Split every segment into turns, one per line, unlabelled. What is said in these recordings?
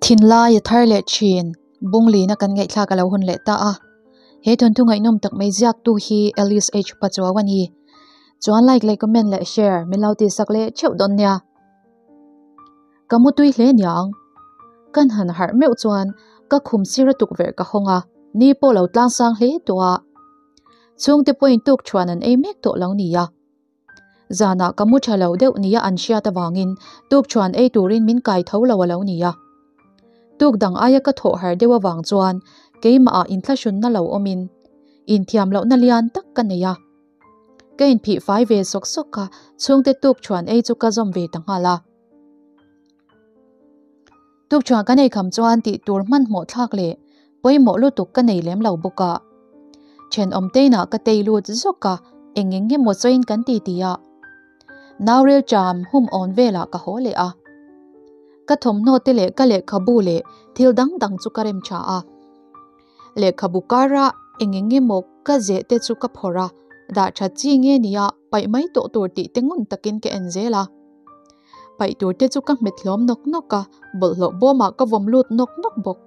Thinlai a thar leh thin, Bunglina kan ngaihthlak a lo hun leh ta a. He thawnthu ngaihnawm tak mai ziaktu hi Alice H Pachuau a ni. Chuan like leh comment leh share min lo tihsak leh theuh dawn nia. Ka mutui hle niang. Kan han harh meuh chuan ka khum sir a tukverh ka hawng a, ni pawh lo tlangsang hle tawh a. Chhungte pawhin tukthuan an ei mek tawh lo nia. Zanah ka mu tha lo deuh nia an hriat avangin tukthuan ei turin min kai tho lo a lo nia. Tuk dang aia ka thawh har deuh avang chuan keimahah inthlahrunna lo awmin inthiam lohna lian tak ka nei a. Ka inphih fai ve sawk sawk a, chhungte tukthuan ei chu ka zawm ve ta nghal a. Tukthuan kan ei kham chuan tih tur hmanhmawh thlak leh pawimawh lutuk ka nei lem lo bawk a. Thenawm teinah ka tei lut zawk a, eng eng emaw chawiin kan ti ti a. Naurel ṭam hum awn velah ka haw leh a. Ka thawmhnaw te leh ka lehkhabu leh thil dang dang chu ka rem ṭha a. Lehkhabu kara eng eng emaw ka zeh te chu ka phawrh a, dah ṭhat chi nge nia paih mai tawh tur tih te ngun takin ka en zel a. Paih tur te chu ka hmet hlawm nawk nawk a, bawlhhlawh bawmah ka vawm lut nawk nawk bawk.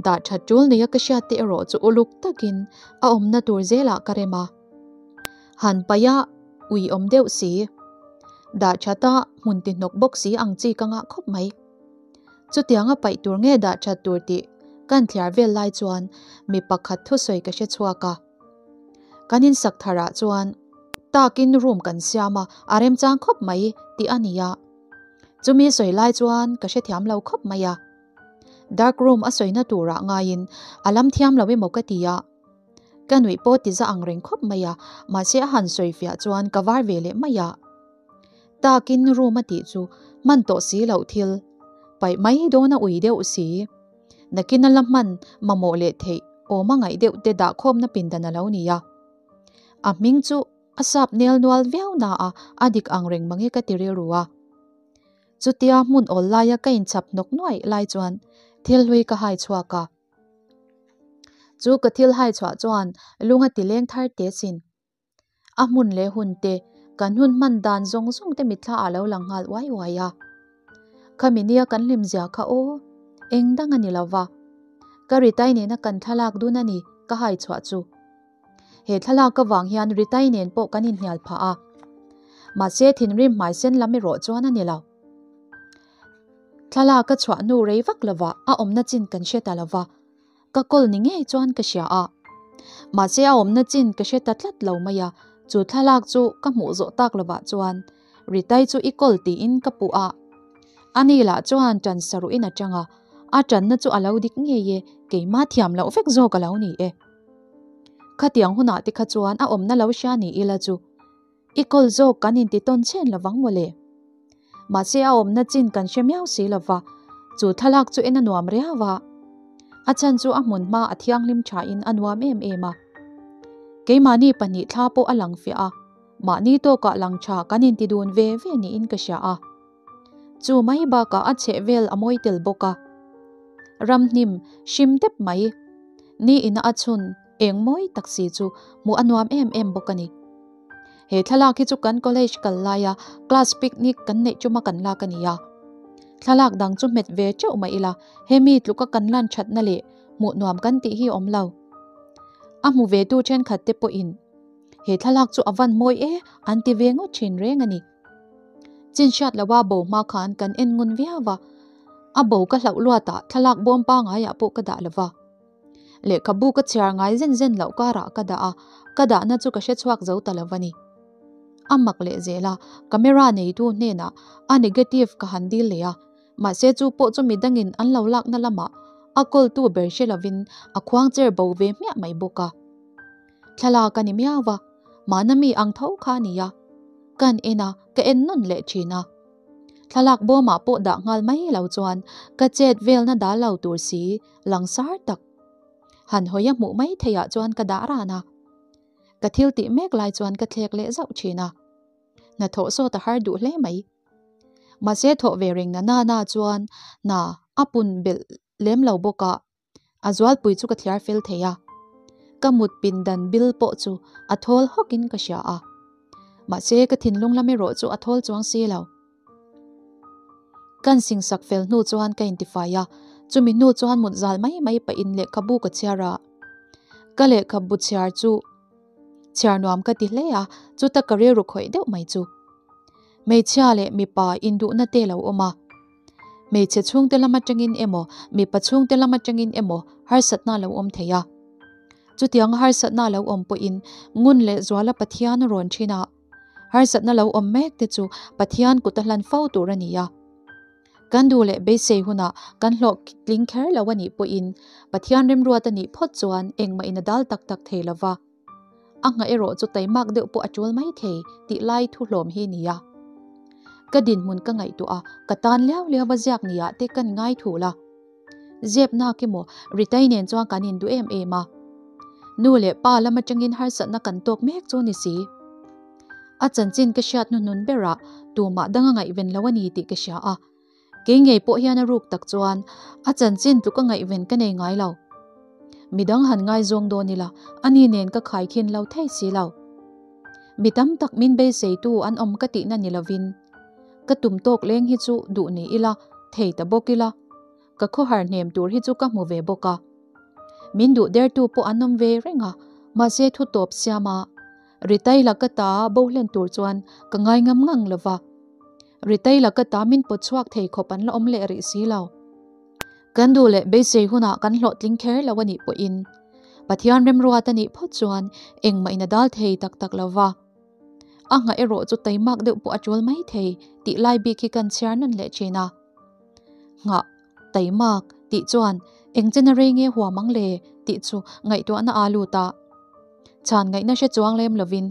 Dah that tul neia ka hriat te erawh chu uluk takin a awmna tur zelah ka rem a. Han paih a ui awm deuh si. Dah that a hmun ti hnawk bawk si ang chi ka ngah khawp mai. Chutianga paih tur nge dah that tur tih kan thliar vel lai chuan mi pakhat thusawi ka hre chhuak a. Kan insak tharah chuan takin room kan siam a, a remchang khawp mai tih a ni a. Chumi sawi lai chuan ka hrethiam lo khawp mai a. Dark room a sawina turah ngaiin a lam thiam lo emaw ka ti a. Ka nuih pawh ti za ang reng khawp mai a, mahse a han sawi fiah chuan ka var ve leh mai a. Takin room a tih chu hman tawh si loh thil, paih mai dawn a ui deuh si. Nakin a la hman mamawh leh theih awm a ngaih deuh te dahkhawmna pindan a lo ni a. A hming chu a sap nel nual viau na a, a dik ang reng mange ka ti rilru a. Chutia hmun awl laia ka inchap hnawk nuaih lai chuan thil hlui ka hai chhuak a. Chu ka thil hai chhuah chuan lung a ti leng thar te sin. A hmun leh hun te, kan hun hman dan zawng zawng te mitthla ah lo lang nghal uai uai a. Khami nia kan hlim zia kha aw, eng dang a ni lo va. Ka Ritai nena kan thlalak dun a ni ka hai chhuah chu. He thlalak avang hian Ritai nen pawh kan inhnial phah a. Mahse thinrim hmai sen lam erawh chuan a ni lo. Thlalak a chhuah hnu rei vak lova a awmna chin kan hre ta lo va. Ka kawl ni ngei chuan ka hria a. Mahse a awmna chin ka hre ta tlat lo mai a, chu thlalak chu ka hmuh zawh tak lovah chuan Ritai chu i kawl tiin ka puh a. Ani lah chuan ṭan saruhin a ṭang a, a ṭanna chu a lo dik ngei e, keimah thiam loh vek zawk a lo ni e. Khatiang hunah te kha chuan a awmna lo hria ni ila chu I kawl zawk kan inti tawn chhen lovang mawle. Mahse a awmna chin kan hre miau si lova, chu thlalak chu en a nuam riau a. A chhan chu a hmun hma a thianghlim thain a nuam em em a. Keimahni pahnih thla pawh a lang fiah a, mahni tawkah lang tha kan inti dun ve ve niin ka hria a. Chu mai bakah a chheh vel a mawi tel bawk a. Ramhnim hrim tep mai. Ni ina a chhun eng mawi tak si chu hmuh a nuam em em bawk a ni. He thlalak hi chu kan college kal laia class picnic kan neih chuma kan lak a ni a. Thlalak dang chu hmet ve teuh mah ila hemi tluka kan lan thatna leh hmuh nuam kan tih hi a awm lo. A hmu ve tu thenkhat te pawhin he thlalak chu a van mawi e an ti ve ngawt thin reng a ni. Chin hriat loha bo hma khan kan en ngun viau va, a bo ka hlauh luatah thlalak bawm pangaiah pawh ka dah lo va. Lehkhabu ka chhiar ngai zen zen loh karah ka dah a, ka dahna chu ka hre chhuak zo ta lo va ni. A mak leh zel a, camera neitu hnenah a negative ka han dil leh a, mahse chu pawh chu midangin an lo lakna lamah a kawltu ber hre lovin a khuang cher bo ve hmiah mai bawk a. Thlalak a ni miau va, mahna mi ang tho kha a ni a. Kan en a, ka en nawn leh thin a. Thlalak bawmah pawh dah nghal mai lo chuan ka chet velna dal lo tur si langsar tak. Han hawi a hmuh mai theihah chuan ka dah ran a. Ka thil tih mek lai chuan ka thlek leh zauh thin a. Hnathawh sawt a har duh hle mai. Mahse thawh ve reng na nana chuan hna a pun belh lem lo bawk a. A zualpui chu ka thliar fel thei a, ka mut pindan bil pawh chu a thawl hawkin ka hria a. Mahse ka thinlung lam erawh chu a thawl chuang si lo. Kan singsak fel hnu chuan ka intifai a, chumi hnu chuan mut zal mai mai pahin lehkhabu ka chhiar a. Ka lehkhabu chhiar chu chhiar nuam ka ti hle a, chuta ka rilru khawih deuh mai chu. Hmeichhia leh mipa induhna te lo awm a. Hmeichhe chhungte lam atangin emaw, mipa chhungte lam atangin emaw harsatna lo awm thei a. Chutianga harsatna lo awm pawhin ngun leh zuala Pathian a rawn thin a. Harsatna lo awm mek te chu Pathian kut a hlan fo tur a ni a. Kan duh leh beisei hunah kan hlawhtling kher lo a nih pawhin Pathian remruat a nih phawt chuan engmah in a dal tak tak thei lo va. A nghah erawh chu taimak deuh pawh a tul mai thei tih lai thu hlawm hi nia. Ka dinhmun ka ngaihtuah a, ka tan liau liau a ziak niah te kan ngai thul a. Zep nak emaw Ritai nen chuan kan induh em em a. Nu leh pa lam atangin harsatna kan tawk mek chu ni si. A chanchin ka hriat hnuhnun berah tumah dang a ngaihven lo a ni tih ka hria a. Kei ngei pawh hian a ruk tak chuan a chanchin tluk a ngaihven ka nei ngai lo. Midang han ngaizawng dawn ila ani nen ka khaikhin lo thei si lo. Mi tam tak min beiseitu an awm ka tihna ni lovin ka tum tawk leng hi chu duh ni ila thei ta bawk ila ka khawhar hnem tur hi chu ka hmu ve bawk a. Min duh dertu pawh an awm ve reng a, mahse thu tawp siam a Ritai laka ta bo hlen tur chuan ka ngai ngam ngang lo va. Ritai laka ta min pawt chhuak thei khawp an la awm leh rih si lo. Kan duh leh beisei hunah kan hlawhtling kher lo a nih pawhin Pathian remruat a nih phawt chuan engmah in a dal thei tak tak lo va. A nghah erawh chu taimak deuh pawh a tul mai thei tih lai bik hi kan chhiar nawn leh thin a. Nghah, taimak tih chuan eng chena rei nge huam ang le tih chu ngaihtuahna aa lut a. Chhan ngaihna hre chuang lem lovin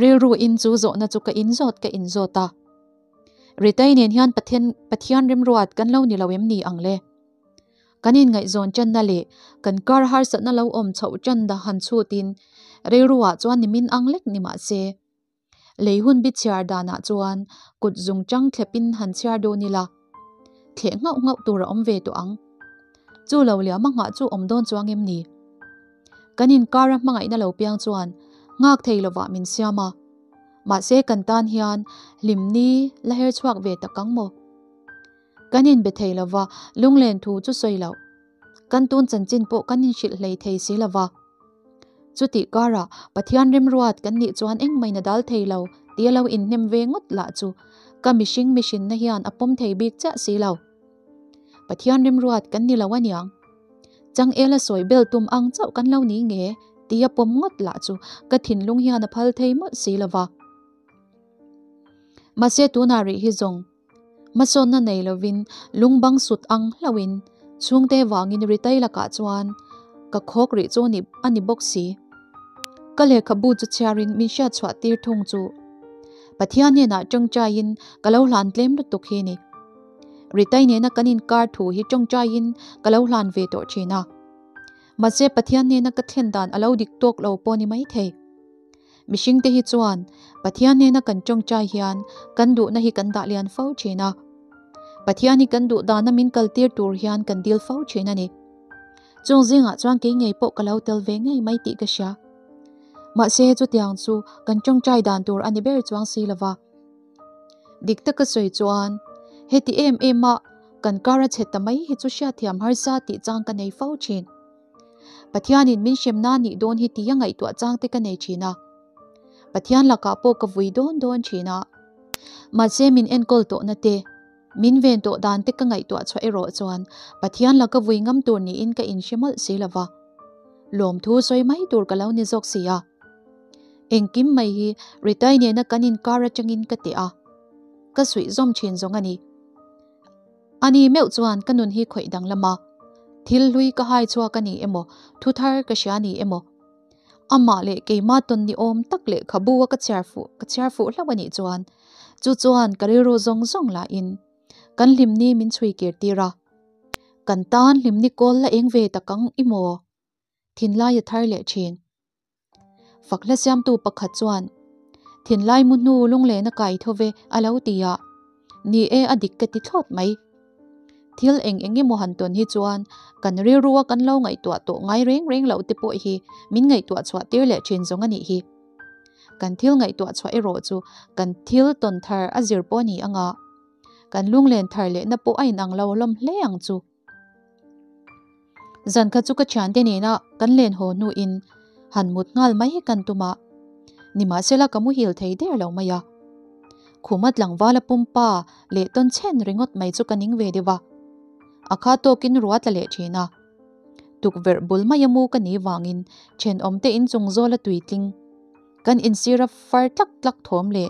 rilru in chu zawhna chu ka inzawt ka inzawt a. Ritai nen hian Pathian Pathian remruat kan lo ni lo em ni ang le? Kan inngaihzawn channa leh kan kar harsatna lo awm chhoh chan dah han chhutin rilruah chuan nimin ang lek ni mah se. Lei hun bi chhiar danah chuan kut zung chang thlepin han chhiar dawn ila, thleh nghauh nghauh tur a awm ve tawh ang. Chu lo liam a nghah chu awm dawn chuang em ni? Kan inkara hmangaihna lo piang chuan nghak thei lovah min siam a. Mahse kan tan hian hlimni la her chhuak ve tak ang maw? Kan inbe thei lova, lunglen thu chu sawi loh. Kan tun chanchin pawh kan inhrilh hlei thei si lova. Chutih karah Pathian remruat kan nih chuan engmah in a dal thei lo tia lo inhnem ve ngawt lah chu ka mihring mihrinna hian a pawm thei bik chiah si lo. Pathian remruat kan ni lo aniang. Changela sawi bel tum ang chauh kan lo ni nge tia pawm ngawt lah chu ka thinlung hian a phal thei mawlh si lova. Mahse tunah rih hi zawng Hmasawnna nei lovin lungbang sut ang hlauhin chhungte vangin Ritai lakah chuan ka khawk rih chu a ni bawk si. Ka lehkhabu chu chhiarin min hriat chhuah tir thung chu Pathian hnenah tawngtaiin ka lo hlan tlem lutuk hi ni. Ritai nena kan inkar thu hi tawngtaiin ka lo hlan ve tawh thin a. Mahse Pathian hnena ka thlen dan a lo dik tawk lo pawh ni maithei. Mihringte hi chuan Pathian hnena kan tawngtai hian kan duhna hi kan dah lian fo thin a. Pathian hi kan duh dana min kaltir tur hian kan dil fo thin a ni. Chung zingah chuan kei ngei pawh ka lo tel ve ngei mai tih ka hria. Mahse chutiang chu kan tawngtai dan tur a ni ber chuang si lova. Dik taka sawi chuan heti em em a kan kar a chhe ta mai hi chu hriatthiam harsa tih chang ka nei fo thin. Pathianin min hremna nih dawn hi tia ngaihtuah chang te ka nei thin a. Pathian lakah pawh ka vui dawn dawn thin a. Mahse min enkawl tawhna te, min ven tawh dan te ka ngaihtuah chhuah erawh chuan Pathian laka vui ngam tur niin ka inhre mawlh si lo va. Lawmthu sawi mai tur ka lo ni zawk si a. Engkim mai hi Ritai nena kan inkar atangin ka teh a. Ka suih zawm thin zawng a ni. Ani meuh chuan ka nun hi khawih danglam a, thil hlui ka hai chhuak a ni emaw, thu thar ka hria ni emaw, amah leh keimah tawn ni awm tak lehkhabu a ka chhiar fuh ka chhiar fuh hlauh a nih chuan chu chuan ka rilru zawng zawng lahin kan hlimni min chhui kir tir a, kan tan hlimni kawl la eng ve tak ang i maw? Thinlai a thar leh thin. Fak hla siamtu pakhat chuan, Thinlai mu hnu lunglen a kai tho ve a lo ti a, ni e a dik ka ti thlawt mai. Thil eng eng emaw han tawn hi chuan kan rilrua kan lo ngaihtuah tawh ngai reng reng loh te pawh hi min ngaihtuah chhuah tir leh thin zawng a nih hi. Kan thil ngaihtuah chhuah erawh chu kan thil tawn thar a zir pawh a ni ang a. Kan lunglen thar lehna pawh a inang lo hlawm hle ang chu. Zan kha chu ka thiante nena kan len haw hnuin han mut nghal mai kan tum a, nimahsela ka muhil thei der lo mai a. Khuma tlangvala pumpa leh tawn chhen ringawt mai chu ka ning ve deuh a, a kha tawkin ruah tla leh thin a. Tukverh bul maia mu ka nih vangin thenawmte inchung zawla tuitling kan insira far tlak tlak thawm leh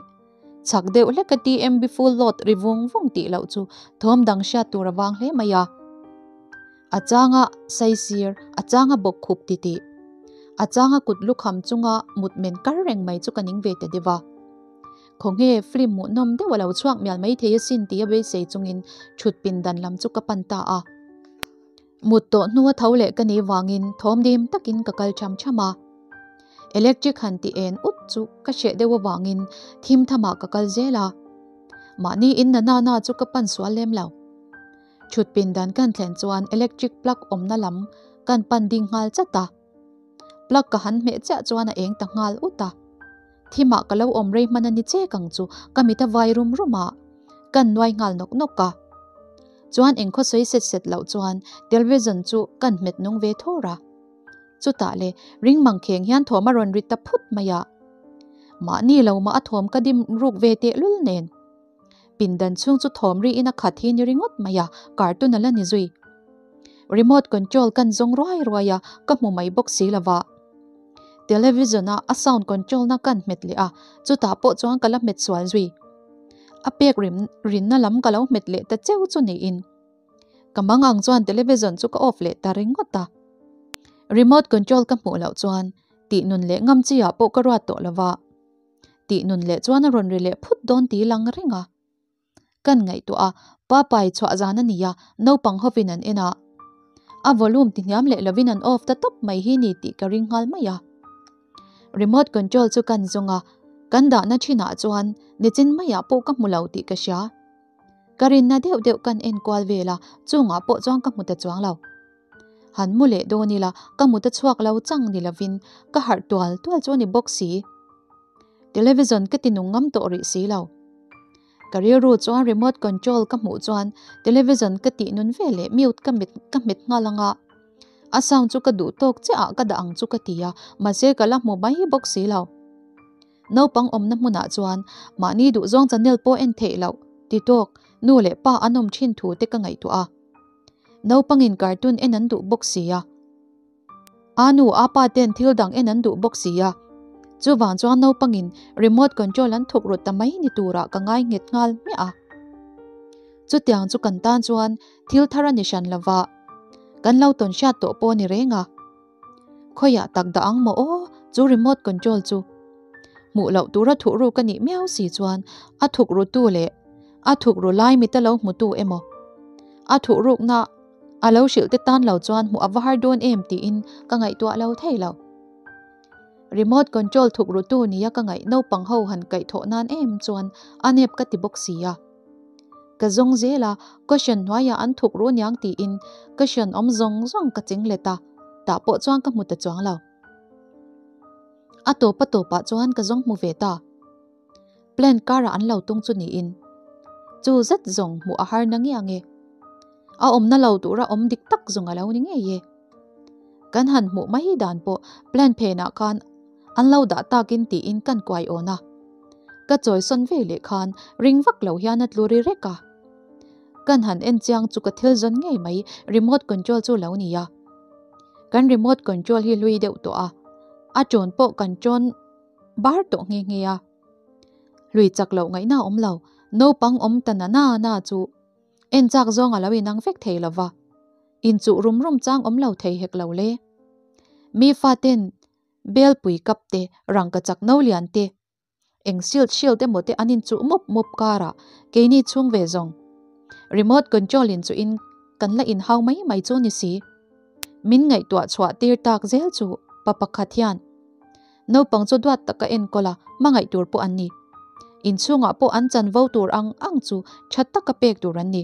Chak deuh hlek a TMB full load ri vung vung tih loh chu thawm dang hriat tur a vang hle mai a. A changa saisir, a changa bawk khup titih, a changa kut lukham chunga mut men kar reng mai chu ka ning ve ta deuh a. Khawnge film hmuhnawm deuh a lo chhuak mial mai thei asin tih a beisei chungin thut pindan lam chu ka pan ta a. Mut tawh hnua tho leh ka nih vangin thawm dim takin ka kal tham tham a. Electric han ti en ut chu ka hreh deuh avangin thim thamah ka kal zel a. Mahni in na na na chu ka pan sual lem lo. Thut pindan kan thlen chuan electric plug awmna lam kan pan ding nghal chat a. Plug ka han hmeh chiah chuan a eng ta nghal ut a. Thimah ka lo awm rei hman a ni chek ang chu ka mit a vai rum rum a, kan nuai nghal nawk nawk a. Chuan engkhaw sawi set set loh chuan television chu kan hmet nung ve thawr a. Chutah le ring mang kheng hian thawm a rawn ri ta phut mai a. Mahni lo mah a thawm ka dim ruk ve tehlul nen. Pindan chhung chu thawm ri in a khat hi ni ringawt mai a, cartoon a la ni zui. Remote control kan zawng ruai ruai a, ka hmu mai bawk si lo va. Television a a sound control na kan hmet leh a, chutah pawh chuan ka la hmet sual zui. A pek rim rinna lam ka lo hmet leh ta cheu chu niin. Ka mang ang chuan television chu ka off leh ta ringawt a. Remote control ka hmuh loh chuan tih nun leh ngam chi ah pawh ka ruat tawh lo va. Tih nun leh chuan a rawn ri leh phut dawn ti lang reng a. Kan ngaihtuah a, pa pai chhuah zan a ni a, naupang hovin an en a. A volume ti hniam leh lovin an off ta tawp mai hi ni tih ka ring nghal mai a. Remote control chu kan zawng a, kan dahna thinah chuan nichin maiah pawh ka hmu lo tih ka hria. Ka rinna deuh deuh kan en kual vel a, chungah pawh chuan ka hmu ta chuang lo. Han mu leh dawn ila, ka mu ta chhuak lo chang ni lovin ka harh tual tual chu a ni bawk si. Television ka ti nung ngam tawh rih si lo. Ka rilru chuan remote control ka hmuh chuan television ka tih nun ve leh mute ka mit ka hmet nghal ang a. A sound chu ka duh tawk chiah ah ka dah ang chu ka ti a, mahse ka la hmu mai bawk si lo. Naupang awmna hmunah chuan mahni duhzawng channel pawh en theih loh ti tawk nu leh pa an awm thin thu te ka ngaihtuah a. Naupangin cartoon en an duh bawk si a. A nu a pa ten thil dang en an duh bawk si a, chuvang chuan naupangin remote control an thuk rut ta mai ni turah ka ngai nghet nghal hmiah a. Chutiang chu kan tan chuan thil thar a ni hran lova, kan lo tawn hriat tawh pawh a ni reng a. Khawiah tak dah ang maw aw chu remote control chu. Hmuh loh tura thuh ruk a nih miau si chuan a thuk rutu leh a thuk ru lai mita lo hmutu emaw a thuh rukna A lo hrilh te tan lo chuan hmuh a va har dawn em tiin ka ngaihtuah lo thei lo. Remote control thuk rutu nia ka ngaih naupang ho han kaihthawh nan em chuan a nep ka ti bawk si a. Ka zawng zel a, cushion hnuaiah an thuk ru niang tiin cushion awm zawng zawng ka ching let a, tah pawh chuan ka hmu ta chuang lo. A tawp a tawpah chuan ka zawng hmu ve ta. Plant karah an lo tung chu niin chu zet zawng hmuh a har na nge ange. A awmna lo tura awm dik tak zawng a lo ni ngei e. Kan han hmuh mai dan pawh plant phenah khan an lo dah takin tiin kan kuai awn a. Ka chawi sawn ve leh khan ring vak lo hian a tlu ri rek a. Kan han en chiang chu ka thil zawn ngei mai remote control chu lo ni a. Kan remote control hi hlui deuh tawh a, a ṭawn pawh kan ṭawn bar tawh nghe nghe a. Hlui chak loh ngaihna awm lo, naupang awm ta na na na chu en chak zawng a lo inang vek thei lo va, inchuh rum rum chang awm lo thei hek lo le. Mi faten belpui kap te, rangka chak no lian te, eng shield shield emaw te an inchuh mup mup karah keini chhung ve zawng remote control in chuhin kan la inhau mai mai chu ni si. Min ngaihtuah chhuah tir tak zel chu pa pakhat hian Naupang chu duat taka enkawl a, hmangaih tur pawh an ni. Inchhungah pawh an chanvo tur ang ang chu tha taka pek tur an ni.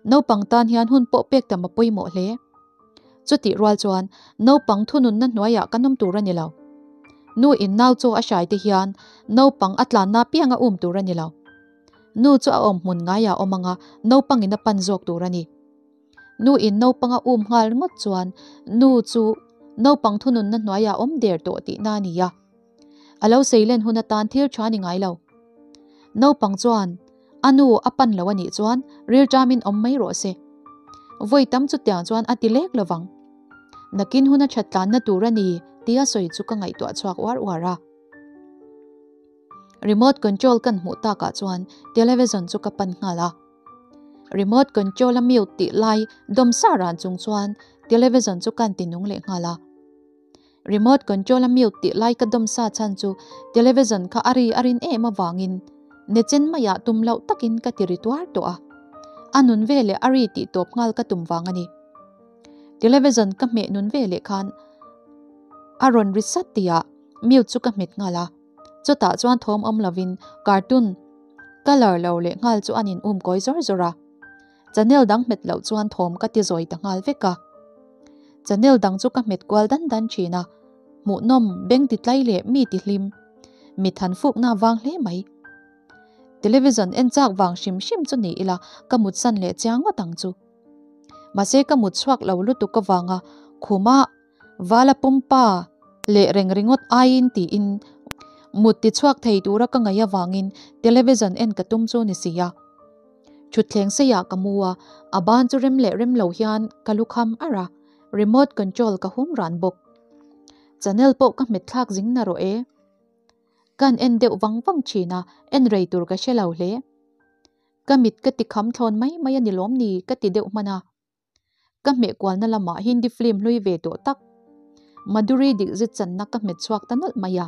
Naupang tan hian hun pawh pek tam a pawimawh hle. Chutih rual chuan naupang thununna hnuaiah kan awm tur a ni lo. Nu in nau chaw a hrai te hian naupang a tlanna pianga um tur a ni lo. Nu chu a awm hmun ngaiah a awm ang a, naupangin a pan zawk tur a ni. Nu in naupang a um nghal ringawt chuan nu chu naupang thununna hnuaiah a awm der tawh tihna a ni a. A lo seilen hun atan thil tha ni ngai lo. Naupang chuan a nu a pan lo a nih chuan rilṭamin awm mai rawh se. Vawi tam chutiang chuan a ti lek lovang. Nakin hun a ṭhat tlanna tur a ni tia sawi chu ka ngaihtuah chhuak uar uar a. Remote control kan hmuh takah chuan television chu ka pan nghal a. Remote control a mute tih lai dawm sa ran chung chuan television chu kan ti nung leh nghal a. Remote control a mute tih lai ka dawm sa chhan chu television kha a ri a rin em avangin nechen maiah tum loh takin ka ti ri tuar tawh a. A nun veleh a ri tih tawp nghal ka tum vang a ni. Television ka hmeh nun veleh khan a rawn ri sat tihah mute chu ka hmet nghal a. Chutah chuan thawm awm lovin cartoon colour lo leh nghal chu an in um kawi zawr zawr a. Channel dang hmet loh chuan thawm ka ti zawi ta nghal vek a. Channel dang chu ka hmet kual dan dan thin a, hmuhnawm beng ti tlai leh mi ti hlim, mit han fukna vang hle mai. Television en chak vang hrim hrim chu ni ila ka mutsan leh chiang ngawt ang chu. Mahse ka mut chhuak lo lutuk avanga khuma Vala pumpa leh reng ringawt aiin tiin mut ti chhuak thei tura ka ngaih avangin television en ka tum chu ni si a. Thutthleng seiah ka mu a, a ban chu rem leh rem lo hian ka lu kham ar a, remote control ka hum ran bawk. Channel pawh ka hmet thlak zing na rawh e. Kan en deuh vang vang thin a, en rei tur ka hre lo hle. Ka mit ka ti kham thlawn mai mai a ni lawm ni ka ti deuh hman a. Ka hmeh kualna lamah Hindi film hlui ve tawh tak Madhuri Dixit channa ka hmet chhuak ta nawlh mai a.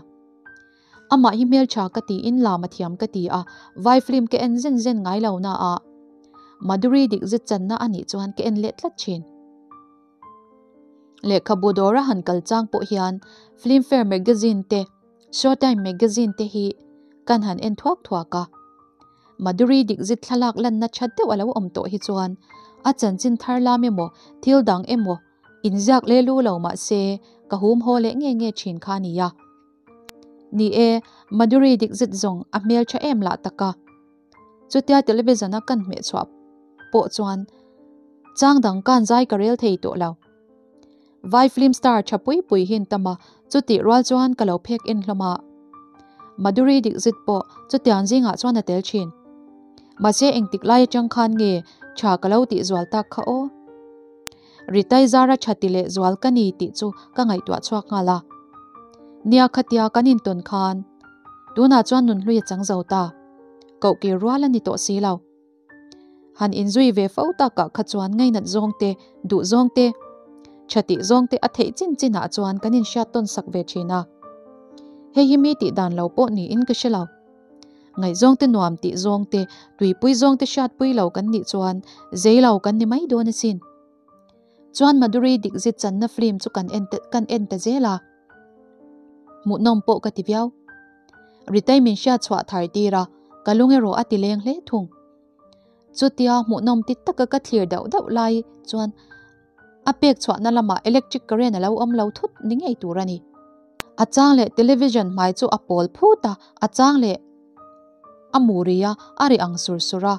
Amah hi hmeltha ka tiin lam a thiam ka ti a, vai film ka en zen zen ngai lo na a, Madhuri Dixit channa a nih chuan ka en leh tlat thin. Lehkhabu dawra han kal chang pawh hian Filmfare magazine te, Showtime magazine te hi kan han en thuak thuak a. Madhuri Dixit thlalak lanna that deuh a lo awm tawh hi chuan a chanchin thar lam emaw thil dang emaw inziak leh lu lo mah se ka hum haw leh nge nge thin kha a ni a. Ni e, Madhuri Dixit zawng a hmel tha em lah tak a. Chutia television a kan hmeh chhuah pawh chuan chang dang kan zai ka rel thei tawh lo. Vai film star tha pui pui hi an tam a, chutih rual chuan ka lo phek en hlawm a. Madhuri Dixit pawh chutiang zingah chuan a tel thin. Mahse engtik lai atang khan nge tha ka lo tih zual tak kha aw. Ritai zara tha ti leh zual ka ni tih chu ka ngaihtuah chhuak nghal a. Nia khatia kan intawn khan tunah chuan nunhlui a chang zo ta. Kohkir rual a ni tawh si lo. Han inzui ve fo takah kha chuan ngainat zawng te, duh zawng te, tha tih zawng te a theih chin chinah chuan kan inhriat tawn sak ve thin a. Hei hi mi tih dan lo pawh niin ka hre lo. Ngaihzawng te nuam tih zawng te, tuipui zawng te hriatpui lo kan nih chuan zei lo kan ni mai dawn asin. Chuan Madhuri Dixit channa film chu kan en kan en ta zel a. Hmuhnawm pawh ka ti viau. Ritei min hriat chhuah thar tir a, ka lung erawh a ti leng hle thung. Chutia hmuhnawm ti taka ka thlir dauh dauh lai chuan a pek chhuahna lamah electric current a lo awm lo thut ni ngei tur a ni. A chang leh television hmai chu a pawl phut a, a chang leh a mu ri a, a ri ang sur sur a.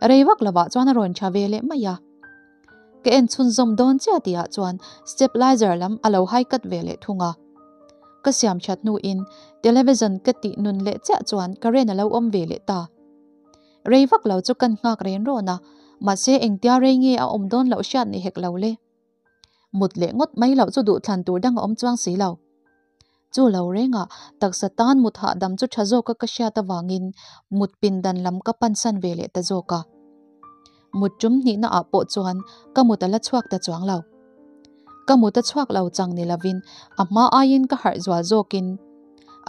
Rei vak lovah chuan a rawn tha ve leh mai a. Ka en chhunzawm dawn chiah tihah chuan stabilizer lam a lo hai cut ve leh thung a. Ka siam that hnuin television ka tih nun leh chiah chuan current a lo awm ve leh ta. Rei vak lo chu kan nghak ren rawn a, mahse engtia rei nge a awm dawn loh hriat ni hek lo le. Mut leh ngawt mai loh chu duhthlan tur dang a awm chuang si lo. Chu lo rengah taksa tan mut hahdam chu tha zawka ka hriat avangin mut pindan lam ka pansan ve leh ta zawk a. Mut tum hnihna ah pawh chuan ka mut a la chhuak ta chuang lo. Ka mut a chhuak lo chang ni lovin a hma aiin ka harh zual zawkin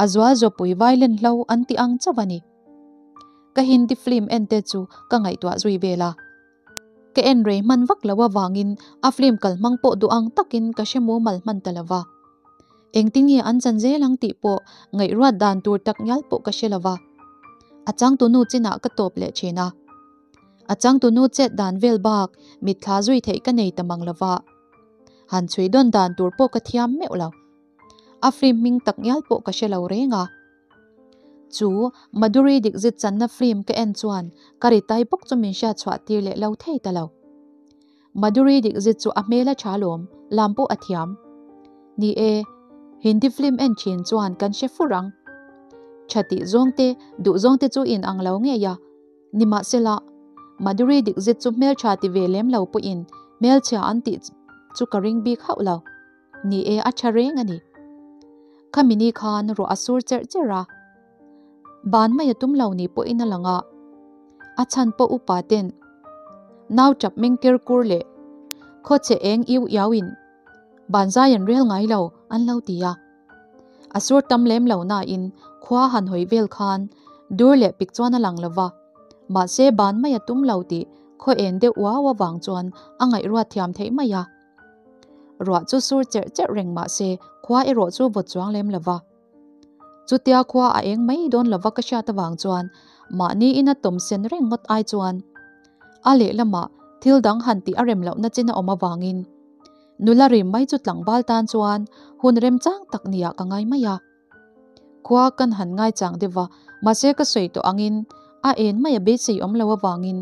a zual zawpui vailen hlo an ti ang chauh a ni. Ka Hindi film en te chu ka ngaihtuah zui vel a. Ka en rei hman vak lo avangin a film kal hmang pawh duh ang takin ka hre mumal hman ta lo va. Engtin nge an chan zel ang tih pawh ngaihruat dan tur tak ngial pawh ka hre lo va. A changtunu chinah ka tawp leh thin a. A changtunu chet dan vel bak mitthla zui theih ka nei ta mang lo va. Han chhui dawn dan tur pawh ka thiam meuh lo. A film hming tak ngial pawh ka hre lo reng a. Chu Madhuri Dixit channa film ka en chuan ka Ritai bawk chu min hriat chhuah tir leh lo thei ta lo. Madhuri Dixit chu a hmel a tha lawm, lam pawh a thiam. Ni e, Hindi film en thin chuan kan hre fur ang. Tha tih zawng te, duh zawng te chu in ang lo ngei a. Nimahsela, Madhuri Dixit chu hmeltha ti ve lem lo pawhin hmelchhia an tih chu ka ring bik hauh lo. Ni e, a tha reng a ni. Khami ni khan ruah a sur cherh cherh a. Ban mai a tum lo ni pawhin a lang a. A chhan pawh upa ten nau tap meng ker kur leh khawchhe eng iu iau in ban zai an rel ngai lo an lo ti a. A sur tam lem lo nain khua han hawi vel khan dur leh pik chuan a lang lo va. Mahse ban mai a tum lo tih khaw en deuh uau avang chuan a ngaihruat thiam theih mai a. Ruah chu sur cherh cherh reng mahse khua erawh chu vawt chuang lem lo va. Chutia khua a eng mai dawn lova ka hriat avang chuan mahni ina tawm sen reng ngawt ai chuan a lehlamah thil dang han tih a rem lohna chin a awm avangin nula rim mai chu tlangval tan chuan hun remchang tak niah ka ngai mai a. Khua kan han ngaichang deuh va, mahse ka sawi tawh angin a en mai a beisei awm lo avangin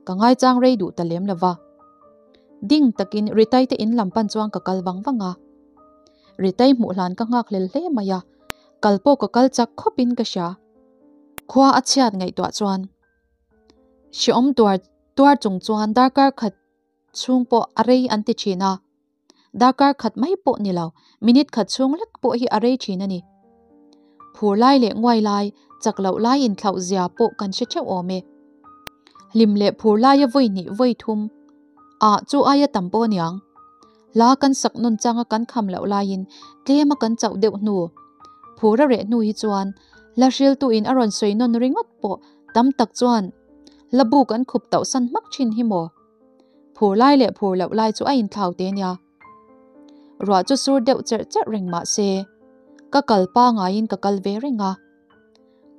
ka ngaichang rei duh ta lem lova. Ding takin Ritaite in lam pan chuan ka kal vang vang a. Ritei hmuh hlan ka nghak hlel hle mai a, kal pawh ka kal chak khawp in ka hria. Khua a chhiat ngaihtuah chuan hreawm tuar tuar chung chuan darkar khat chhung pawh a rei an ti thin a, darkar khat mai pawh ni lo, minute khat chhung lek pawh hi a rei thin a ni. Phur lai leh nguai lai, chak loh lai inthlauh zia pawh kan hre theuh awm e. Hlim leh phur laia vawi hnih vawi thum ah chu aia tam pawh a niang. Hla kan sak nawn changa kan kham loh laiin tlema kan chauh deuh hnu, phur a reh hnu hi chuan hla hriltuin a rawn sawi nawn ringawt pawh tam tak chuan hla bu kan khup tauh san hmak thin hi maw? Phur lai leh phur loh lai chu a inthlau te nia. Ruah chu sur deuh cherh cherh reng mah se, ka kal pangaiin ka kal ve reng a.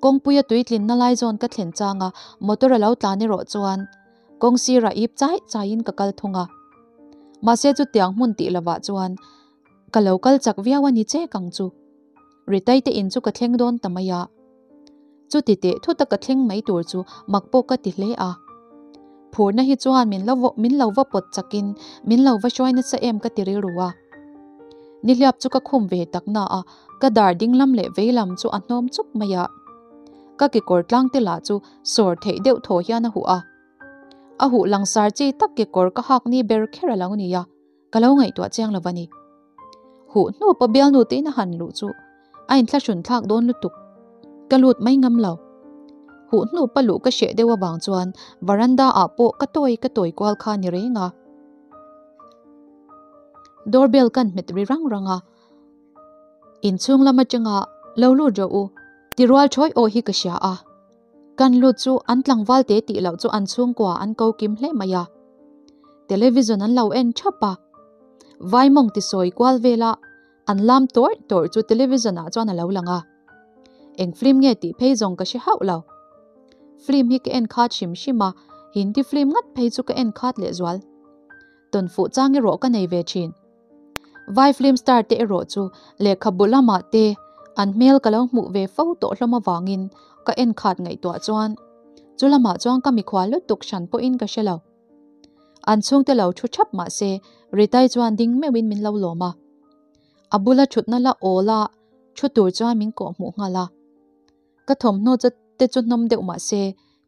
Kawngpuia tuitlinna lai zawn ka thlen changa motor a lo tlan erawh chuan kawng sirah ip chai chaiin ka kal thung a. Mahse chutiang hmun tih lovah chuan ka lo kal chak viau a ni chek ang chu. Ritaite in chu ka thleng dawn ta mai a. Chuti teh thuta ka thleng mai tur chu mak pawh ka ti hle a. Phurna hi chuan min lo min lo va pawt chakin min lo va hruai nasa em ka ti rilru a. Nihliap chu ka khum ve tak na a, ka dar dinglam leh veilam chu a hnawm chuk mai a. Ka kekawr tlang te lah chu sawr theih deuh thaw hian a huh a. A huh langsar chi tak kekawr ka hak ni ber kher a lo ni a, ka lo ngaihtuah chiang lo va ni. Huh hnu pawh bialnu te in a han luh chu a inthlahrun thlak dawn lutuk. Ka lut mai ngam lo. Huh hnu pa luh ka hreh deuh avang chuan varanda ah pawh ka tawi ka tawi kual kha ni reng a. Doorbell kan hmet ri rang rang a, inchhung lam atanga lo lut rawh u ti rual thawi aw hi ka hria a. Kan lut chu an tlangval te tih loh chu an chhungkua an ko kim hle mai a. Television an lo en thap a. Vaimawng ti sawi kual vela an lam tawrh tawrh chu television ah chuan a lo lang a. Eng film nge tih phei zawng ka hre hauh lo. Film hi ka en khat hrim hrim a, Hindi film ngat phei chu ka en khat lehzual. Tawn fuh chang erawh ka nei ve thin. Vai film star te erawh chu lehkhabu lamah te an hmel ka lo hmuh ve fo tawh hlawm avangin ka en khat ngaihtuah chuan chu lamah chuan ka mikhual lutuk hran pawhin ka hre lo. An chhungte lo thu thap mah se Ritai chuan ding meuhin min lo lawm a. A bula thutna la awl a thu tur chuan min kawh hmuh nghal a. Ka thawmhnaw te chu hnawm deuh mah se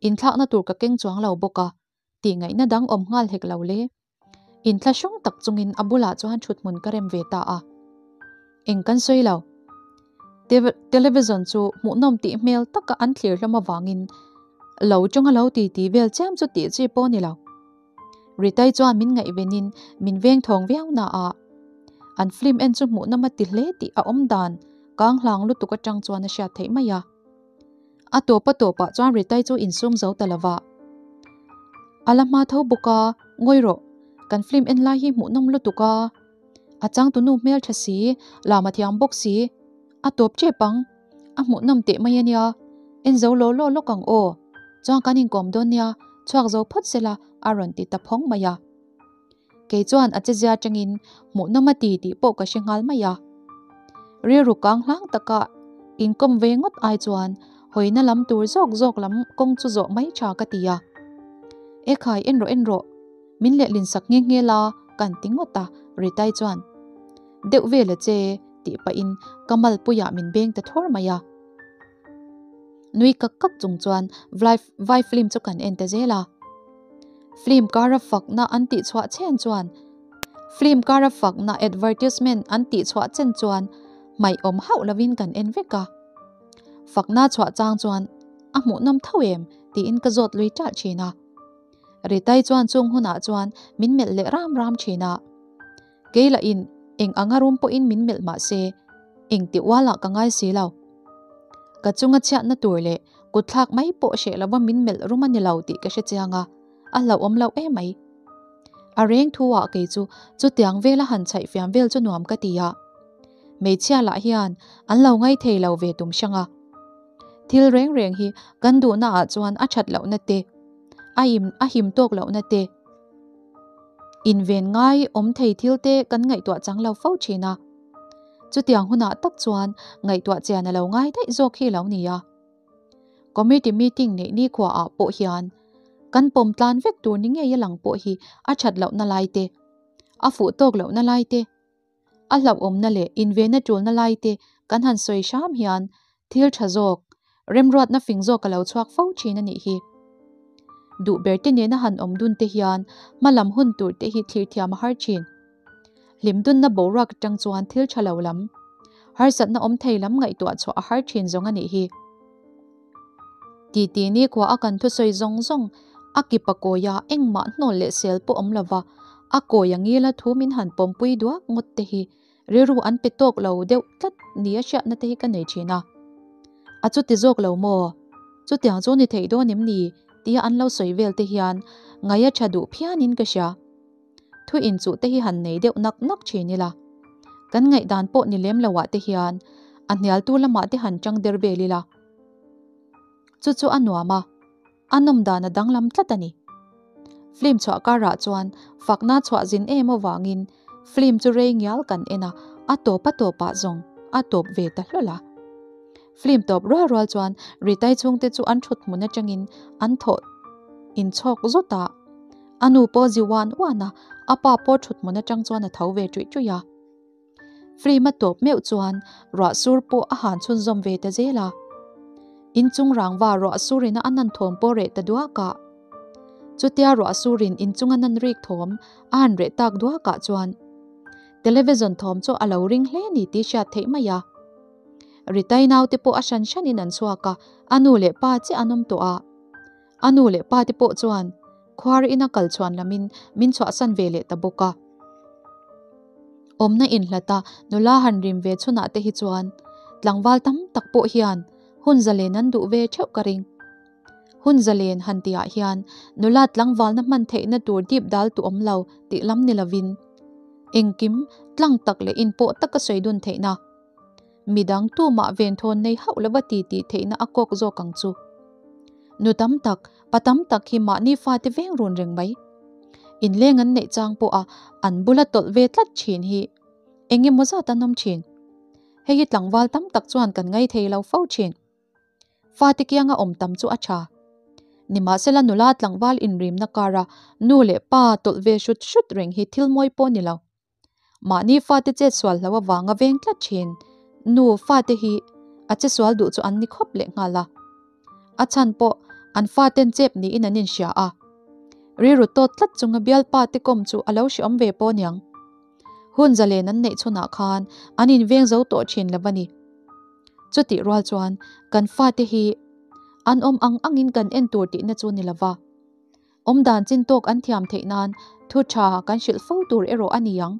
inthlakna tur ka keng chuang lo bawk a tih ngaihna dang awm nghal hek lo le. Inthlahrung tak chungin a bulah chuan thuthmun ka rem ve ta a. Eng kan sawi lo. Television chu hmuhnawm tih hmel taka an thlir hlawm avangin lo chunga lo ti ti vel chiam chu tih chi pawh a ni lo. Ritai chuan min ngaihvenin min veng thawng viau na a. An film en chu hmuhnawm a ti hle tih a awm dan kang hlang lutuk atang chuan a hriat theih mai a. A tawp a tawpah chuan Ritai chu insum zo ta lova. A la hma tho bawk a, ngawi rawh, kan film en lai hi hmuhnawm lutuk a. A changtunu hmel tha si, lam a thiam bawk si. A tawp tep ang, a hmuhnawm teh mai a nia. En zo law law lawk ang aw. Chuan kan inkawm dawn nia, chhuak zo phawt sela a rawn ti ta phawng mai a. Kei chuan a chezia atangin hmuhnawm a ti tih pawh ka hre nghal mai a. Rilru kang hlang taka inkawm ve ngawt ai chuan Hawina lam tur zawk zawk lam kawng chu zawh mai tha ka ti a. E khai en rawh en rawh, min lehlin sak nghe nghe la kan ti ngawt a, Ritai chuan deuh vel a che tih pahin ka malpuiah min beng ta thawr mai a. Nui kak kak chung chuan vai film chu kan en ta zel a. Film kara fakna an tih chhuah chen chuan Film kara fakna advertisement an tih chhuah chen chuan hmaih awm hauh lovin kan en vek a. Fakna chhuah chang chuan a hmuhnawm tho em tiin ka zawt lui ṭalh ṭhin a. Ritai chuan chung hunah chuan min melh leh ram ram ṭhin a. Kei lahin eng anga rum pawhin min melh mah se eng tih ualah ka ngai si lo. Ka chunga chhiatna tur leh kutthlak mai pawh hreh lova min melh rum a ni lo tih ka hre chiang a, a hlauhawm loh em mai. A reng thu ah kei chu chutiang vela han chhaih fiam vel chu nuam ka ti a. Hmeichhia lah hian an lo ngai thei lo ve tum hrang a. Thil reng reng hi kan duhna ah chuan a that lohna te, a im a him tawk lohna te, inven ngai awm thei thil te kan ngaihtuah chang lo fo thin a. Chutiang hunah tak chuan ngaihtuah chian a lo ngai daih zawk hi lo ni a. Committee meeting neih nikhua ah pawh hian kan pawm tlan vek tur ni ngei a lang pawh hi a that lohna lai te, a fuh tawk lohna lai te, a hlauhawmna leh invenna tulna lai te kan han sawi hram hian thil tha zawk, remruatna fing zawk a lo chhuak fo thin a nih hi. Duh ber te nena han awm dun te hian hmalam hun tur te hi thlir thiam a har thin. Hlimdunna boruak atang chuan thil tha lo lam, harsatna awm thei lam ngaihtuah chhuah a har thin zawng a nih hi. Titi nikhua a kan thusawi zawng zawng a kip a kawi a, engmah hnawl leh sel pawh awm lova a kawi a ngila thu min han pawmpui duak ngawt te hi rilru an pe tawk lo deuh tlat nia hriatna te hi ka nei thin a. A chuti zawk lo maw? Chutiang chu ni theih dawn em ni? tia an lo sawi vel te hian ngaih a tha duh phianin ka hria. Thu inchuh te hi han nei deuh nak nak thin ila. Kan ngaihdan pawh ni lem loah te hian a hnialtu lamah te han tang der vel ila. Chu chu a nuam a, a nawm dan a danglam tlat a ni. Film chhuah karah chuan fakna chhuah zin em avangin film chu rei ngial kan en a, a tawp a tawpah zawng a tawp ve ta hlawl a. Film tawp rual rual chuan Ritai chhungte chu an thut hmun atangin an thawh inchhawk zawt a. A nu pawh zi uan uan a, a pa pawh thut hmun atang chuan a tho ve ṭuih ṭuih a. Film a tawp meuh chuan ruah sur pawh a han chhunzawm ve ta zel a. Inchung rangva ruah surin a nan thawm pawh reh ta duak a. Chutia ruah surin inchung a nan rik thawm a han reh tak duak ah chuan television thawm chu a lo ring hle ni tih hriat theih mai a. Ritai naute pawh a hran hranin an chhuak a, a nu leh pa chiah an awm tawh a. A nu leh pa te pawh chuan khuar ina kal chhuan lamin min chhuahsan ve leh ta bawk a. Awmna inhlata nula han rim ve chhunah te hi chuan tlangval tam tak pawh hian hun zalen an duh ve theuh ka ring. Hun zalen han tihah hian nula tlangvalna hman theihna tur dip dal tu awm lo tih lam ni lovin engkim tlang tak leh inpawh taka sawi dun theihna Midang tumah venthawn nei hauh lova ti tih theihna a kawk zawk ang chu. Nu tam tak, pa tam tak hi mahni fate veng run reng mai. Inleng an neih chang pawha an bula tawlh ve tlat thin hi eng emaw zat an awm thin. Hei hi tlangval tam tak chuan kan ngai thei lo fo thin. Fate kianga awm tam chu a tha. Nimahsela nula tlangval inrimna kara nu leh pa tawlh ve hrut hrut reng hi thil mawi pawh ni lo. Mahni fate chetsual hlo avanga veng tlat thin nu fate hi a chesual duh chu an ni khawp leh nghal a. A chhan pawh an faten chep niin an inhria a. Rilru tawt tlat chunga bialpa te kawm chu a lo hreawm ve pawh niang. Hun zalen an neih chhunah khan an inveng zo tawh thin lo a ni. Chutih rual chuan kan fate hi an awm ang angin kan en tur tihna chu ni lova. Awmdan chin tawk an thiam theih nan thu tha kan hrilh fo tur erawh a ni ang.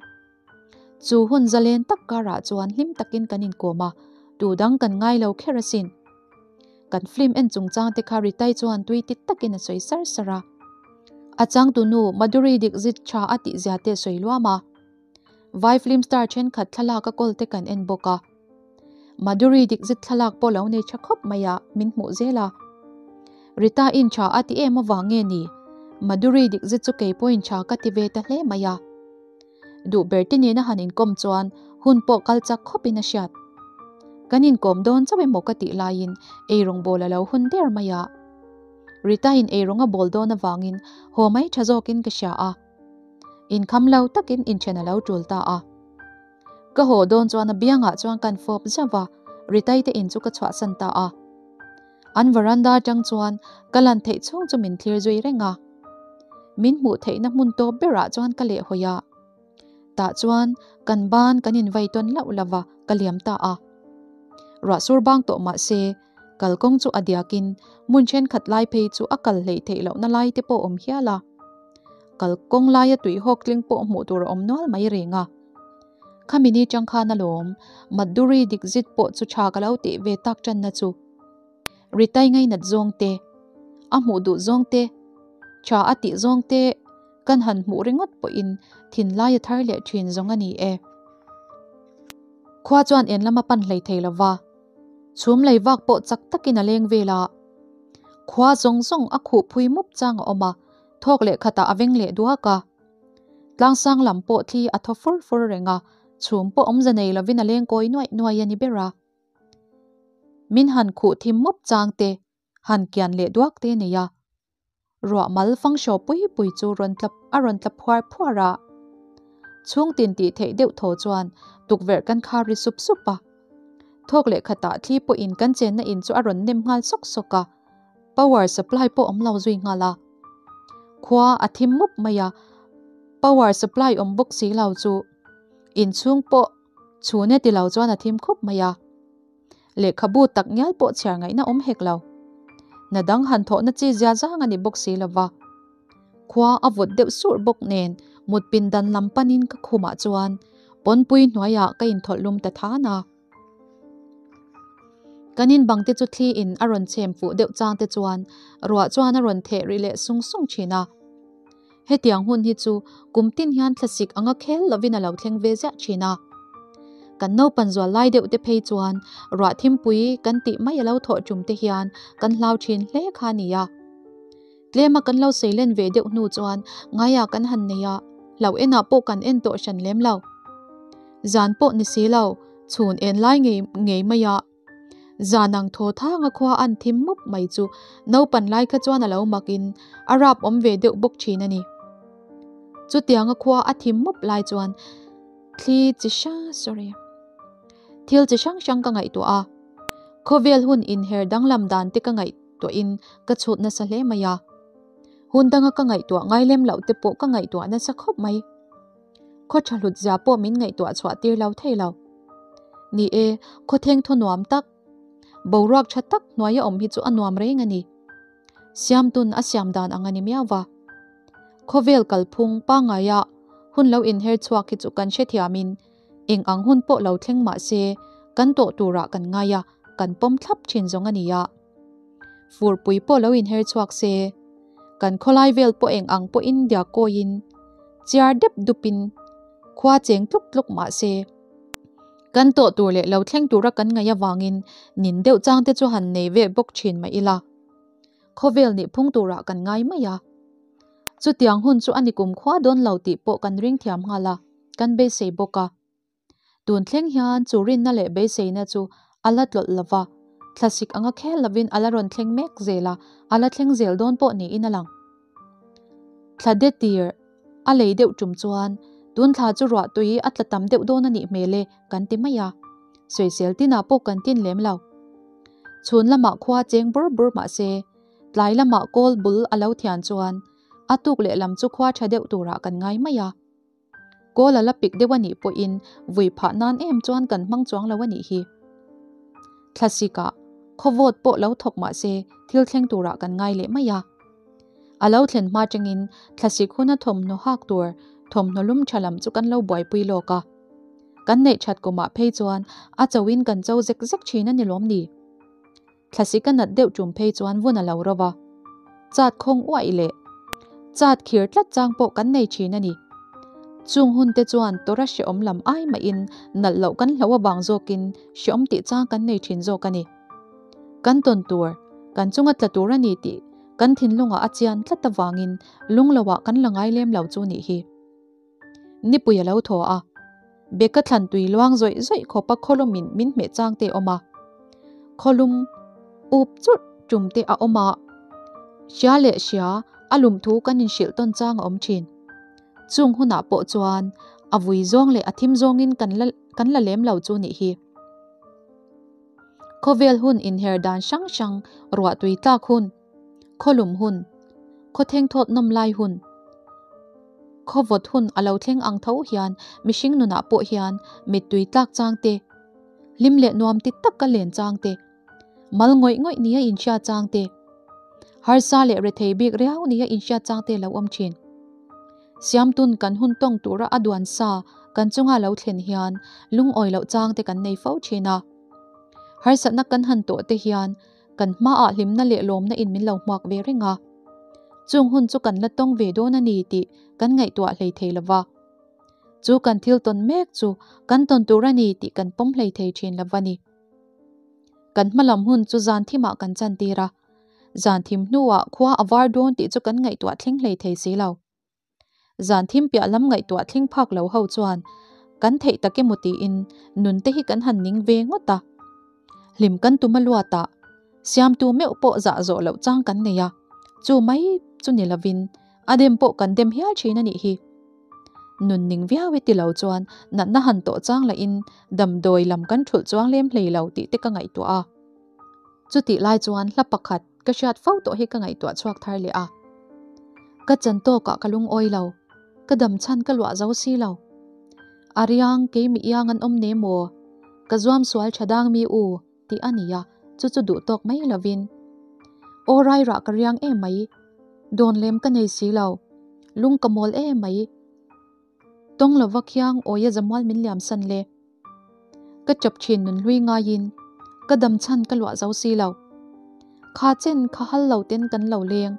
Chu hun zalen tak karah chuan hlim takin kan inkawm a, tu dang kan ngai lo kher asin. Kan film en chungchang te kha Ritai chuan tui ti takin a sawi sar sar a. A changtunu Madhuri Dixit tha a tihzia te a sawi luam a. Vai film star thenkhat thlalak a kawl te kan en bawk a. Madhuri Dixit thlalak pawh lo nei tha khawp mai a, min hmuh zel a. Rita in tha a ti em avang nge ni? Madhuri Dixit chu kei pawhin tha ka ti ve ta hle mai a. Duh ber te nena han inkawm chuan hun pawh kal chak khawpin a hriat. Kan inkawm dawn chauh emaw ka tih laiin eirawng bawl a lo hun der mai a. Rita-in eirawng a bawl dawn avangin haw mai tha zawkin ka hria a. Inkham lo takin inthen a lo tul ta a. Ka haw dawn chuan a biangah chuan kan fawp zauh a, Ritai te in chu ka chhuahsan ta a. An veranda atang chuan ka lan theih chhung chu min thlir zui reng a. Min hmuh theihna hmun tawp berah chuan ka lehhawi a. Tah chuan kan ban kan invai tawn lauh lo va, ka liam ta a. Ruah sur bang tawh mah se, kalkawng chu a diakin hmun thenkhat lai phei chu a kal hleih theih lohna lai te pawh awm hial a. Kalkawng laia tui hawk tling pawh hmuh tur a awm nual mai reng a. Khami ni chang khan alawm, Madhuri Dixit pawh chu tha ka lo tih ve tak tanna chu. Ritai ngainat zawng te, a hmuh duh zawng te, tha a tih zawng te kan han hmuh ringawt pawhin thinlai a thar leh thin zawng a ni e. Khua chuan en lama pan hlei thei lova, chhum lei vak pawh chak takin a leng vel a. Khua zawng zawng a khuh phui mup chang a awm a, thawk leh khatah a veng leh duak a. Tlangsang lam pawh thli a thaw fur fur reng a, chhum pawh awmze nei lovin a leng kawi nuaih nuaih a ni ber a. Min han khuh thim mup chang te, han kian leh duak te nei a. Ruah mal fang hraw pui pui chu rawn tla a rawn tla phuar phuar a. Chhung tin tih theih deuh thaw chuan tukverh kan khar ri sup sup a. Thawk leh khatah thli pawhin kan chenna in chu a rawn nem nghal sawk sawk a. Power supply pawh awm lo zui nghal a. Khua a thim mup mai a, power supply awm bawk si lo chu inchhung pawh chhun e ti lo chuan a thim khup mai a. Lehkhabu tak ngial pawh chhiar ngaihna awm hek lo. Na dang han thawhna chi zia zang a ni bawk si lo va. Khua a vawt deuh surh bawk nen mut pindan lam panin ka khumah chuan pawnpui hnuaiah ka inthawlh lum ta than a. Kan in bang te chu thli in a rawn chhem fuh deuh chang te chuan ruah chuan a rawn theh ri leh sung sung thin a. Hetiang hun hi chu kum tin hian thlasik anga khel lovin a lo thleng ve ziah thin a. Kan naupan zual lai deuh te phei chuan ruah thimpui kan tih mai a lo thawh tum te hian kan hlau thin hle kha a ni a. Tlema kan lo sei len ve deuh hnu chuan ngaiah kan han nei a, hlauh enah pawh kan en tawh hran lem lo. Zan pawh ni si lo, chhun en lai ngei ngei mai a. Zan ang thaw thang a khua an thim mup mai chu naupan lai kha chuan a lo mak in a rap awm ve deuh bawk thin a ni. Chutiang a khua a thim mup lai chuan thli chi hrang sorry thil chi hrang hrang ka ngaihtuah a, khawvel hun inher danglam dan te ka ngaih. tuahin ka chhut nasa hle mai a. Hun danga ka ngaihtuah ngai lem loh te pawh ka ngaihtuah nasa khawp mai. Khaw tha hlut zia pawh min ngaihtuah chhuah tir lo thei lo. Ni e, khaw theng thaw nuam tak, boruak tha tak hnuaia awm hi chu a nuam reng a ni. Siamtun a siam dan ang a ni miau va. Khawvel kalphung pangngaia hun lo inher chhuak hi chu kan hrethiamin eng ang hun pawh lo thleng mah se kan tawh turah kan ngai a, kan pawm thlap thin zawng a ni a. Furpui pawh lo inher chhuak se, kan khawlai vel pawh eng ang pawhin diak kawiin, chiar dep dupin khua cheng tluk tluk mah se, kan tawh tur leh lo thleng tura kan ngaih avangin nin deuh chang te chu han nei ve bawk thin mah ila, khawvel nih phung turah kan ngai mai a. Chutiang hun chu a ni kumkhua dawn lo tih pawh kan ring thiam nghal a, kan beisei bawk a. Tun thleng hian chu rinna leh beiseina chu a la tlawlh lo va, thlasik anga khel lovin a la rawn thleng mek zel a, a la thleng zel dawn pawh niin a lang. Thla de tir a lei deuh tum chuan tun thla chu ruah tui a tla tam deuh dawn a nih hmel e kan ti mai a, sawisel tinah pawh kan tin lem lo. Chhun lamah khua cheng bur bur mah se, tlai lamah kawl bul a lo thian chuan a tuk lehlam chu khua tha deuh turah kan ngai mai a. Kawl a la pik deuh a nih pawhin vui phah nan em chuan kan hmang chuang lo a nih hi. Thlasik ah khawvawt pawh lo thawk mah se thil thleng turah kan ngai leh mai a. A lo thlen hma tangin thlasik huna thawmhnaw hak tur thawmhnaw lum tha lam chu kan lo buaipui lawk a. Kan neih that kumah phei chuan a cho in kan cho zek zek thin a ni lawm ni? Thlasik a nat deuh tum phei chuan vun a lo ro va. Chat khawng uaih leh chat khir tlat chang pawh kan nei thin a ni. Chung hun te chuan tawra hrehawm lam ai mahin nalh loh kan hloh avang zawkin hrehawm tih chang kan nei thin zawk a ni. Kan tawn tur, kan chunga tla tur a ni tih kan thinlungah a chian tlat avangin lung loah kan la ngai lem lo chu nih hi. Nipui a lo thaw a. Beka thlan tui luang zawih zawih khawpa khawlumin min hmeh chang te a awm a. Khawlum up churh tum te a awm a. Hria leh hria a lum thu kan inhrilh tawn chang a awm thin. Chung hunah pawh chuan a vui zawng leh a thim zawngin kan la kan la lem lo chu nih hi. Khawvel hun inher dan hrang hrang ruah tui tlak hun, khawlum hun, khawtheng thawt nawm lai hun, khawvawt hun a lo thleng ang tho hian mihring nunah pawh hian mittui tlak chang te, hlim leh nuam ti taka len chang te, mal ngawih ngawih nia inhriat chang te, harsa leh rethei bik riau nia inhriat chang te lo awm thin. Siamtun kan hun tawng tura a duan sa kan chunga lo thlen hian lungawi loh chang te kan nei fo thin a. Harsatna kan han tawh te hian kan hmaah hlimna leh lawmna in min lo hmuak ve reng a. Chung hun chu kan la tawng ve dawn a ni tih kan ngaihtuah hlei thei lo va. Chu kan thil tawn mek chu kan tawn tur a ni tih kan pawm hlei thei thin lo va ni. Kan hmalam hun chu zan thimah kan chantir a. Zan thim hnuah khua a var dawn tih chu kan ngaihtuah thleng hlei thei si lo. Zan thim piah lam ngaihtuah thleng phak lo ho chuan kan theih tak emaw tiin nun te hi kan han ning ve ngawt a. Hlim kan tum a luat a, siamtu meuh pawh zah zawh loh chang kan nei a, chu mai chu ni lovin a dem pawh kan dem hial thin a nih hi. Nun ning viau e ti lo chuan natna han tawh chang lahin damdawi lam kan thulh chuang lem hlei lo tih te ka ngaihtuah a. Chutih lai chuan hla pakhat ka hriat fo tawh hi ka ngaihtuah chhuak thar leh a. Ka chan tawkah ka lungawi lo, ka dam chhan ka luah zo si lo. A riang kei mi iang an awm ne maw? Ka zuam sual tha dang mi u tih a ni a, chu chu duh tawk mai lovin. Aw rairah ka riang em mai, dawn lem ka nei si lo, lung ka mawl em mai. Tawng lova khiang awia zamual min liam san le. Ka chap thin nun hlui ngaiin ka dam chhan ka luah zo si lo. Kha chen kha hal lo ten kan lo leng.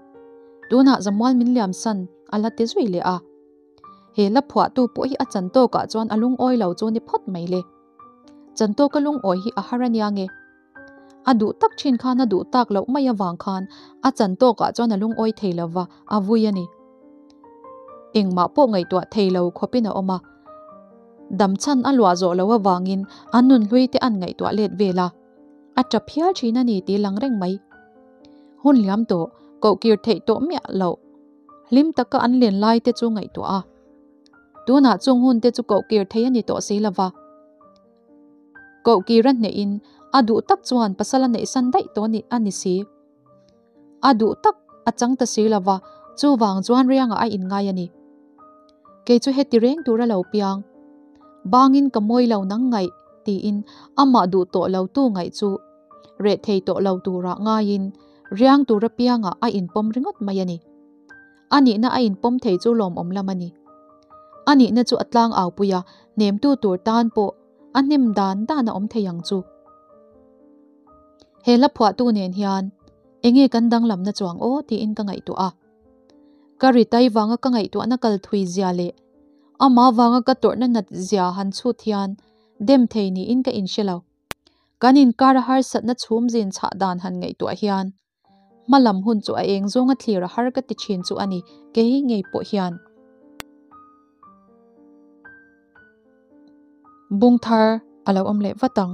Tunah zamual min liam san a la ti zui leh a. He la phuahtu pawh hi a chan tawkah chuan a lungawi lo chu ni phawt mai le. Chan tawka lungawi hi a har ania nge. A duh tak thin khan a duh tak loh mai avang khan a chan tawkah chuan a lungawi thei lo va, a vui a ni. Engmah pawh ngaihtuah thei lo khawpin a awm a. Dam chhan a luah zawh loh avangin an nunhlui te an ngaihtuah let vel a. A tap hial thin a ni tih lang reng mai. Hun liam tawh, koh kir theih tawh miah loh. Hlim taka an len lai te chu ngaihtuah a. Tunah chung hun te chu koh kir thei a ni tawh si lo va. Kohkir a hnehin a duh tak chuan pasal a neihsan daih tawh ni a ni si. A duh tak a chang ta si lo va, chuvang chuan riangah a inngai a ni. Kei chu heti reng tur a lo piang. Bangin ka mawi lo nang ngaih tiin amah duh tawh lo tu ngaih chu reh thei tawh lo turah ngaiin riang tur apiangah a inpawm ringawt mai a ni. A nihna a inpawm thei chu lawmawm lam a ni. A nihna chu a tlang au pui a, hnemtu tur tan pawh a hnem dan dan a awm thei ang chu. He hla phuahtu nen hian enge kan danglamna chuang aw tiin ka ngaihtuah a. Ka ri tai vanga ka ngaihtuahna kal thui zia leh amah vanga ka tawrhna nat zia han chhut hian dem thei niin ka inhre lo. Kan inkar a harsatna chhum zin chhah dan han ngaihtuah hian Hmalam hun chu a eng zawnga thlir a har ka ti thin chu a ni, kei ngei pawh hian. Bung thar a lo awm leh vat ang.